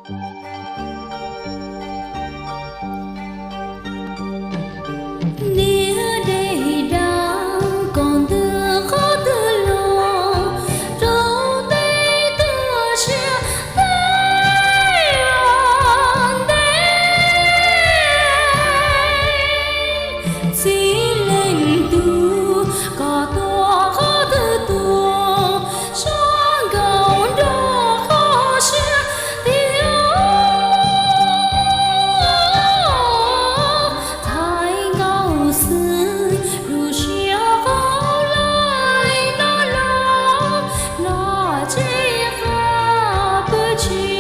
Niag dej dam kom ntws qhov twg los, rau teb tuaj siab teb ua ntej. Txiv leej tub koj tuaj qhov twg tuaj, sab nkaus nrog qhov siab tiag. Thaij nkaus xwb lub siab qhov laij no los, noj tsis qab pw tsis